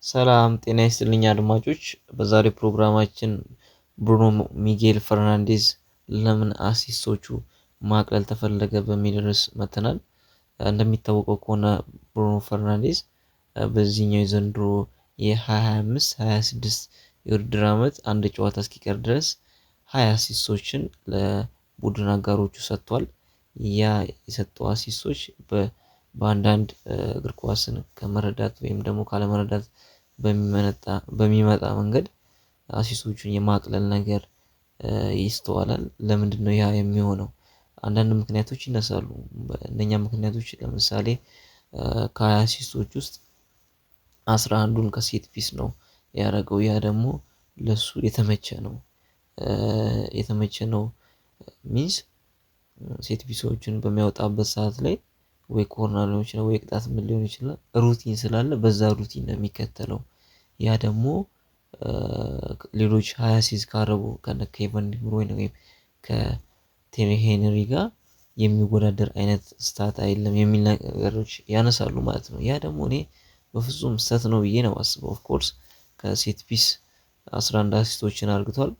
ሰላም ጤና ይስጥልኝ አድማጮች። በዛሬው ፕሮግራማችን ብሩኖ ሚጌል ፈርናንዴዝ ለምን assist ኦቹ ማቅለል ተፈለገ በሚል ርዕስ መጥተናል። እንደሚታወቀው ከሆነ ብሩኖ ፈርናንዴዝ በዚህኛው የዘንድሮ የ2025 26 የውድድር ዓመት አንድ ጨዋታ እስኪቀር ድረስ 20 assist ኦችን ለቡድን አጋሮቹ ሰጥቷል። ያ የሰጠው assist ኦች በአንዳንድ እግር ኳስን ከመረዳት ወይም ደግሞ ካለመረዳት በሚመጣ መንገድ assist ኦቹን የማቅለል ነገር ይስተዋላል። ለምንድነው ያ የሚሆነው? አንዳንድ ምክንያቶች ይነሳሉ። እነኛ ምክንያቶች ለምሳሌ ከ20 assist ኦች ውስጥ 11ዱን ከ set piece ነው ያደረገው። ያ ደግሞ ለሱ የተመቸ ነው። የተመቸ ነው means set piece ኦችን በሚያወጣበት ሰዓት ላይ ወይ corner ሊሆን ይችላል፣ ወይ ቅጣት ምት ሊሆን ይችላል። Routine ስላለ በዛ routine ነው የሚከተለው። ያ ደግሞ ሌሎች 20 assist ካደረጉ ከነ ኬቨን ዲብሮይን ወይም ከቴሪ ሄንሪ ጋር የሚወዳደር አይነት stat አይደለም የሚል ነገሮች ያነሳሉ ማለት ነው። ያ ደግሞ እኔ በፍጹም ስህተት ነው ብዬ ነው የማስበው። Of course ከ set piece 11 assist ኦችን አርግቷል።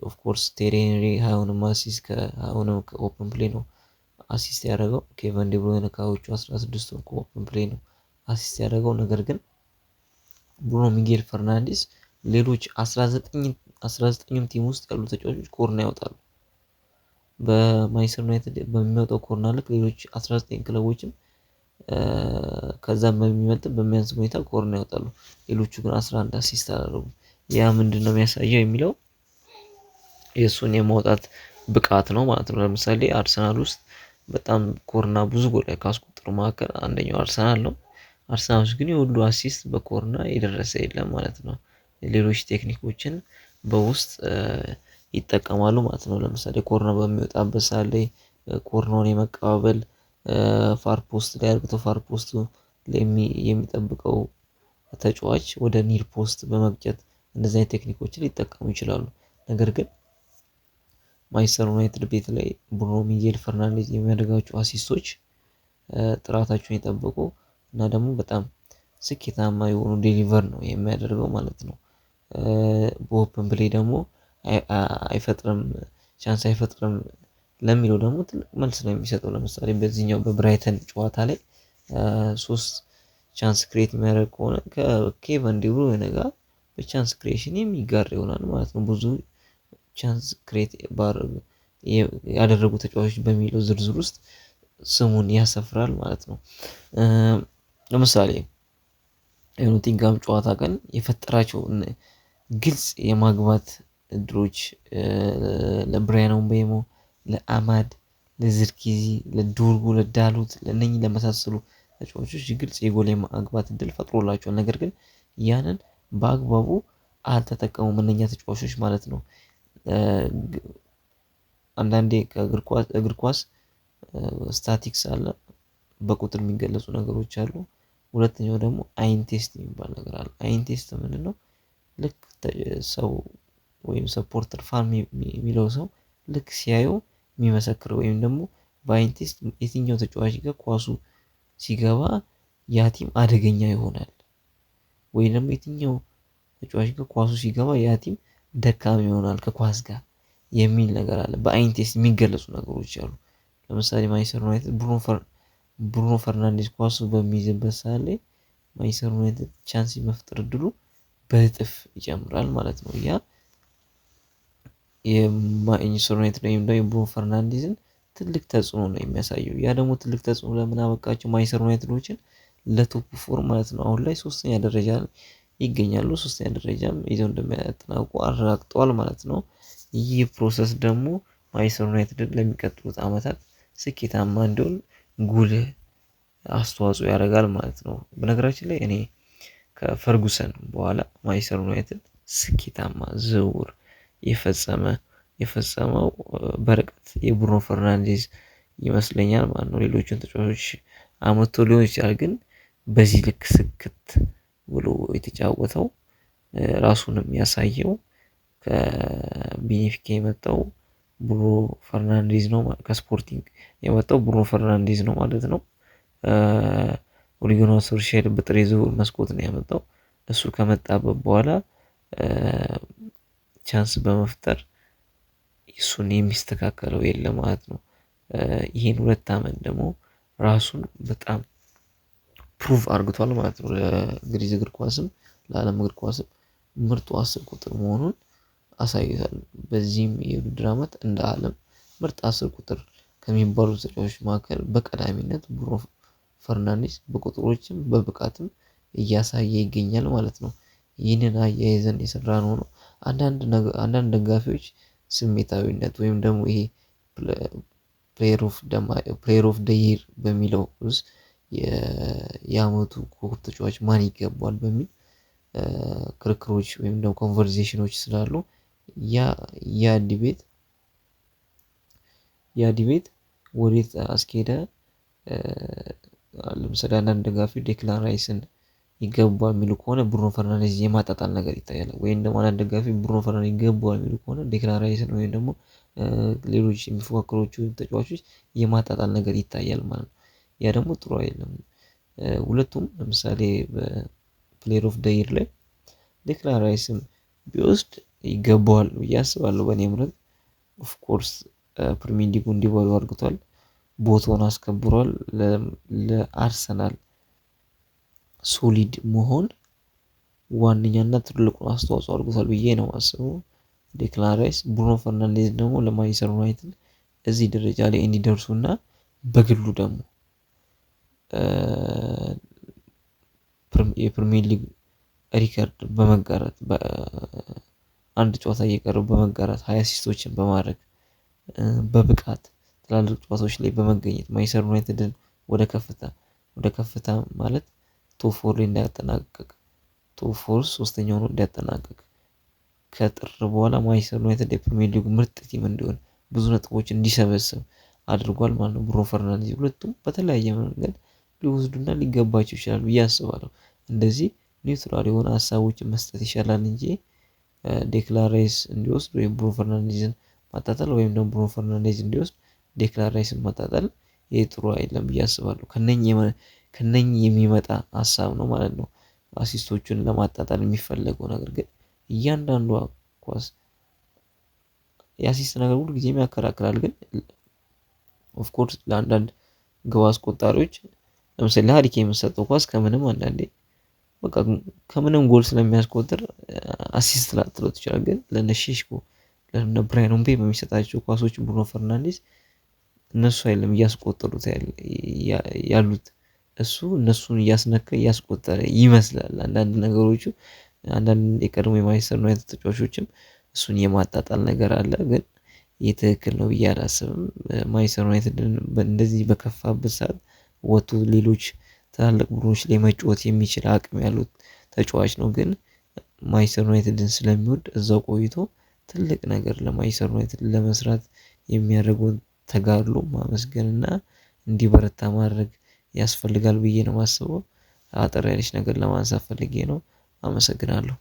Of course ቴሪ ሄንሪ 20ውንም assist ከ20ውንም ከ open play ነው assist ያደረገው። ኬቨን ዲብሮይን ከሃያዎቹ 16ቱን ከ open play ነው assist ያደረገው። ነገር ግን ብሩኖ ሚጌል ፈርናንዴዝ ሌሎች 19ኙም team ውስጥ ያሉ ተጫዋቾች corner ያወጣሉ። በማንቸስተር ዩናይትድ በሚወጣው corner ልክ ሌሎች 19 ክለቦችም ከዛም በሚበልጥ በሚያንስ ሁኔታ corner ያወጣሉ። ሌሎቹ ግን 11 assist አላደረጉም። ያ ምንድነው የሚያሳየው የሚለው የእሱን የማውጣት ብቃት ነው ማለት ነው። ለምሳሌ አርሰናል ውስጥ በጣም corner ብዙ ጎል ካስቆጠሩ መካከል አንደኛው አርሰናል ነው። አርሰናል ውስጥ ግን የሁሉ assist በ corner የደረሰ የለም ማለት ነው። ሌሎች ቴክኒኮችን በውስጥ ይጠቀማሉ ማለት ነው። ለምሳሌ corner በሚወጣበት ሰዓት ላይ corner ኡን የመቀባበል፣ far post ላይ አርግቶ far post ኡ የሚጠብቀው ተጫዋች ወደ near post በመግጨት እንደዚህ አይነት ቴክኒኮችን ሊጠቀሙ ይችላሉ። ነገር ግን ማንቸስተር ዩናይትድ ቤት ላይ ብሩኖ ሚጌል ፈርናንዴዝ የሚያደርጋቸው assist ኦች ጥራታቸውን የጠበቁ እና ደግሞ በጣም ስኬታማ የሆኑ deliver ነው የሚያደርገው ማለት ነው። በ open play ደግሞ አይፈጥርም፣ chance አይፈጥርም ለሚለው ደግሞ ትልቅ መልስ ነው የሚሰጠው። ለምሳሌ በዚህኛው በብራይተን ጨዋታ ላይ 3 chance create የሚያደርግ ከሆነ ከኬቨን ዲብሩይነ ጋር በ chance creation የሚጋራ ይሆናል ማለት ነው። ብዙ chance create ያደረጉ ተጫዋቾች በሚለው ዝርዝር ውስጥ ስሙን ያሰፍራል ማለት ነው። ለምሳሌ የኖቲንጋም ጨዋታ ቀን የፈጠራቸው ግልጽ የማግባት እድሎች ለብራያን ምቤሞ፣ ለአማድ፣ ለዝርኪዚ፣ ለዶርጉ፣ ለዳሎት ለእነኚህ ለመሳሰሉ ተጫዋቾች ግልጽ የጎል የማግባት እድል ፈጥሮላቸዋል። ነገር ግን ያንን በአግባቡ አልተጠቀሙም እነኛ ተጫዋቾች ማለት ነው። አንዳንዴ ከእግር ኳስ እግር ኳስ ስታቲክስ አለ፣ በቁጥር የሚገለጹ ነገሮች አሉ። ሁለተኛው ደግሞ eye test የሚባል ነገር አለ። Eye test ምንድነው? ልክ ሰው ወይም supporter fan የሚለው ሰው ልክ ሲያየው የሚመሰክረው ወይም ደግሞ በ eye test የትኛው ተጫዋች ጋር ኳሱ ሲገባ ያ team አደገኛ ይሆናል፣ ወይ ደግሞ የትኛው ተጫዋች ጋር ኳሱ ሲገባ ያ team ደካማ ይሆናል ከኳስ ጋር የሚል ነገር አለ። በ eye test የሚገለጹ ነገሮች አሉ። ለምሳሌ ማንቸስተር ዩናይትድ ብሩኖ ፈርናንዴዝ ኳሱ በሚይዝበት ሰዓት ላይ ማንቸስተር ዩናይትድ chance የመፍጠር እድሉ በእጥፍ ይጨምራል ማለት ነው። ያ የማንቸስተር ዩናይትድ ወይም ደግሞ የብሩኖ ፈርናንዴዝን ትልቅ ተጽዕኖ ነው የሚያሳየው። ያ ደግሞ ትልቅ ተጽዕኖ ለምን አበቃቸው ማንቸስተር ዩናይትዶችን ለ top four ማለት ነው። አሁን ላይ ሶስተኛ ደረጃ ይገኛሉ። ሶስተኛ ደረጃም ይዘው እንደሚያጠናቅቁ አረጋግጠዋል ማለት ነው። ይህ process ደግሞ ማንቸስተር ዩናይትድን ለሚቀጥሉት ዓመታት ስኬታማ እንዲሆን ጉልህ አስተዋጽኦ ያደርጋል ማለት ነው። በነገራችን ላይ እኔ ከፈርጉሰን በኋላ ማንቸስተር ዩናይትድ ስኬታማ ዝውውር የፈጸመው በርቀት የብሩኖ ፈርናንዴዝ ይመስለኛል ማለት ነው። ሌሎችን ተጫዋቾች አመቶ ሊሆን ይችላል፣ ግን በዚህ ልክ ስክት ብሎ የተጫወተው ራሱንም ያሳየው ከቤኔፊካ የመጣው ብሩኖ ፈርናንዴዝ ነው። ከስፖርቲንግ የመጣው ብሩኖ ፈርናንዴዝ ነው ማለት ነው። ኦሊ ጉናር ሶልሻየር በጥር የዝውውር መስኮት ነው ያመጣው። እሱ ከመጣበት በኋላ chance በመፍጠር እሱን የሚስተካከለው የለም ማለት ነው። ይሄን 2 አመት ደግሞ ራሱን በጣም prove አርግቷል ማለት ነው። ለእንግሊዝ እግር ኳስም ለዓለም እግር ኳስም ምርጡ 10 ቁጥር መሆኑን አሳይቷል። በዚህም የውድድር አመት እንደ አለም ምርጥ 10 ቁጥር ከሚባሉ ተጫዋቾች መካከል በቀዳሚነት ብሩኖ ፈርናንዴስ በቁጥሮችም በብቃትም እያሳየ ይገኛል ማለት ነው። ይህንን አያይዘን የሰራነው ነው። አንዳንድ ደጋፊዎች ስሜታዊነት ወይም ደግሞ ይሄ player of the year በሚለው ውስጥ የአመቱ ኮከብ ተጫዋች ማን ይገባዋል በሚል ክርክሮች ወይም ደግሞ conversation ኖች ስላሉ ያ debate ወዴት አስኬደ? ለምሳሌ አንዳንድ ደጋፊ ዴክላን ራይስን ይገባዋል የሚሉ ከሆነ ብሩኖ ፈርናንዴዝ የማጣጣል ነገር ይታያል። ወይም ደግሞ አንዳንድ ደጋፊ ብሩኖ ፈርናንዴዝ ይገባዋል የሚሉ ከሆነ ዴክላን ራይስን ወይም ደግሞ ሌሎች የሚፎካከሯቸው ተጫዋቾች የማጣጣል ነገር ይታያል ማለት ነው። ያ ደግሞ ጥሩ አይደለም። ሁለቱም ለምሳሌ በ player of the year ላይ ዴክላን ራይስም ቢወስድ ይገባዋል ብዬ አስባለሁ። በእኔ እምነት of course ፕሪሚየር ሊጉ እንዲበሉ አድርጓል። ቦታውን አስከብሯል። ለአርሰናል solid መሆን ዋነኛና ትልቁን አስተዋጽኦ አድርጓል ብዬ ነው የማስበው። ዴክላን ራይስ፣ ብሩኖ ፈርናንዴዝ ደግሞ ለማንቸስተር ዩናይትድ እዚህ ደረጃ ላይ እንዲደርሱና በግሉ ደግሞ የፕሪሚየር ሊግ ሪከርድ በመጋራት፣ አንድ ጨዋታ እየቀረው በመጋራት 20 assist ኦችን በማድረግ፣ በብቃት ትላልቅ ጨዋታዎች ላይ በመገኘት ማንቸስተር ዩናይትድን ወደ ከፍታ ማለት top four ላይ እንዲያጠናቅቅ፣ top four ሶስተኛ ሆኖ እንዲያጠናቅቅ፣ ከጥር በኋላ ማንቸስተር ዩናይትድ የፕሪሚየር ሊጉ ምርጥ team እንዲሆን፣ ብዙ ነጥቦች እንዲሰበስብ አድርጓል ማለት ነው። ብሩኖ ፈርናንዴዝ ሁለቱም በተለያየ መንገድ ሊወስዱና ሊገባቸው ይችላል ብዬ አስባለሁ። እንደዚህ neutral የሆነ ሀሳቦችን መስጠት ይሻላል እንጂ ዴክላን ራይስ እንዲወስድ ወይም ብሩኖ ፈርናንዴዝን ማጣጣል ወይም ደግሞ ብሩኖ ፈርናንዴዝ እንዲወስድ ዴክላን ራይስን ማጣጣል ይሄ ጥሩ አይደለም ብዬ አስባለሁ። ከእነኚህ የሚመጣ ሀሳብ ነው ማለት ነው። Assist ኦቹን ለማጣጣል የሚፈለገው ነገር ግን እያንዳንዷ ኳስ የ assist ነገር ሁል ጊዜም ያከራክራል። ግን of course ለአንዳንድ ግብ አስቆጣሪዎች ለምሳሌ ለሃሪ ኬን የምትሰጠው ኳስ ከምንም አንዳንዴ በቃ ከምንም ጎል ስለሚያስቆጥር assist ላትለው ትችላለህ። ግን ለነ ሼሽኮ፣ ለነ ብራያን ምቤሞ የሚሰጣቸው ኳሶች ብሩኖ ፈርናንዴዝ እነሱ አይደለም እያስቆጠሩት ያሉት፣ እሱ እነሱን እያስነካ እያስቆጠረ ይመስላል። አንዳንድ ነገሮቹ አንዳንድ የቀድሞ የማንቸስተር ዩናይትድ ተጫዋቾችም እሱን የማጣጣል ነገር አለ። ግን ይህ ትክክል ነው ብዬ አላስብም። ማንቸስተር ዩናይትድን እንደዚህ በከፋበት ሰዓት ወጥቶ ሌሎች ትላልቅ ቡድኖች ላይ መጫወት የሚችል አቅም ያሉት ተጫዋች ነው። ግን ማንቸስተር ዩናይትድን ስለሚወድ እዛው ቆይቶ ትልቅ ነገር ለማንቸስተር ዩናይትድ ለመስራት የሚያደርገውን ተጋድሎ ማመስገንና እንዲበረታ ማድረግ ያስፈልጋል ብዬ ነው የማስበው። አጠር ያለች ነገር ለማንሳት ፈልጌ ነው። አመሰግናለሁ።